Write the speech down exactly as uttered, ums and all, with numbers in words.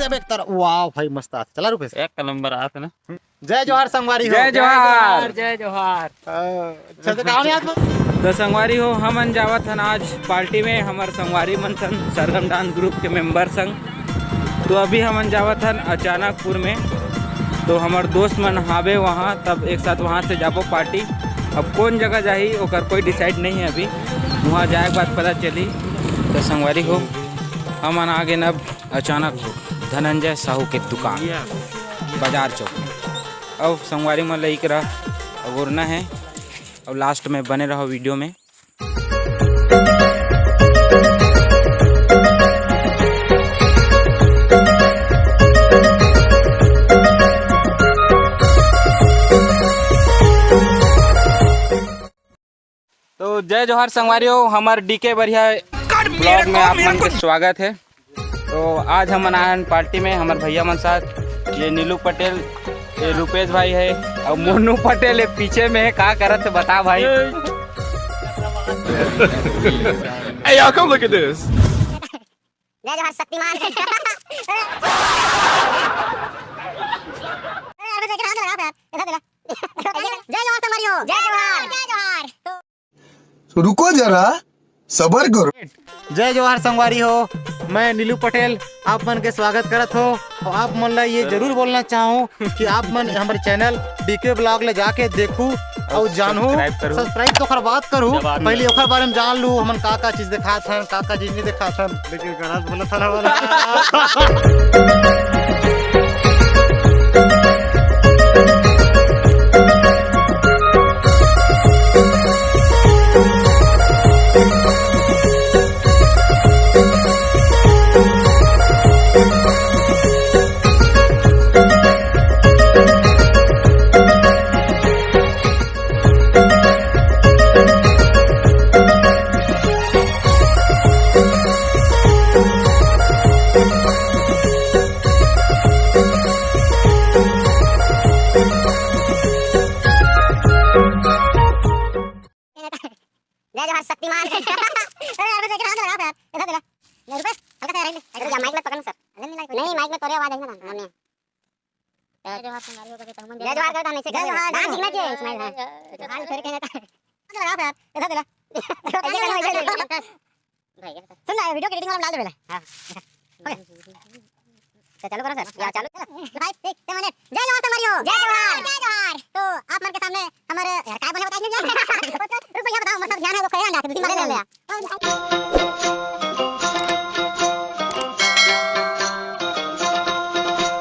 अब एक तरह, वाह भाई, मस्त आत। चला रुपेश। एक नंबर आत ना। जय जोहार संगवारी हो। जय जोहार। जय जोहार। अच्छा, तो कहाँ याद? तो संगवारी हो, हमन जावत हन आज पार्टी में, हमर संगवारी मन संग, सरगम डांस ग्रुप के मेंबर संग। तो अभी हमन जावत हन अचानकपुर में, तो हमर दोस्त मन हावे वहाँ, तब एक साथ वहाँ से जाबो पार्टी। अब कौन जगह जाही, ओकर कोई डिसाइड नहीं है अभी, वहाँ जाए के बाद पता चली। तो संगवारी हो, हमन आ गेन अब अचानकपुर, धनंजय साहू के दुकान, बाजार चौक में। अब संगवारी मन ल इकरा अगोरना है, अब लास्ट में बने रहो वीडियो में। तो जय जोहार संगवारी हो, हमर डीके बढ़िया ब्लॉग में आप मन के स्वागत है। तो आज हमन आए हन पार्टी में हमर भैया मन साथ, ये नीलू पटेल, ये रूपेश भाई है और मोनू पटेल ये पीछे में है, का करत है बता भाई। Hey, y'all, come look at this. जय जोहार शक्तिमान। अरे यार, बस एक हाथ लगा यार, इधर दे ला। जय जोहार संगवारी हो। जय जोहार। जय जोहार। तो रुको जरा, सबर करो। जय जोहार संगवारी हो, मैं नीलू पटेल आप मन के स्वागत करत हो। और आप मन ला ये जरूर बोलना चाहूँ कि आप मन हमर चैनल डीके ब्लॉग ले जाके देखू और जानू, सब्सक्राइब करू। सब्सक्राइब तो ओकर बात करू, जब आदमी पहले ओकर बारे में जान लू, हमन का का चीज दिखात हन, का का चीज नहीं दिखात हन। लेकिन गलत बोलत हन हमन। जय जोहार शक्तिमान। अरे यार, बस एक हाथ लगा यार, इधर दे ला। ले रुपेश, हल्का सा रहने दे। अरे, या माइक मत पकड़ना सर। अरे, नहीं, माइक नहीं, माइक में तोरे आवाज आई ना, नहीं। जय जोहार संगवारी हो, जय जोहार करता नहीं, जय जोहार, डांस सीखना चाहिए, स्माइल, हाँ। हाल फेर के ना। लगा यार, इधर दे ला। ऐसे करना, ऐसे करना। सुन ना, वीडियो की एडिटिंग वाला डाल दे पहले। हाँ। ओके। तो चालू करो सर, या चालू। भाई, एक, एक मिनट। जय जोहार संगवारी हो। जय जोहार। जय जोहार। तो आप मन के सामने हमारे यार काय बने बताइए। रुक भैया, बताओ, मतलब ध्यान है तो कहे ना, दो तीन बार ले लिया।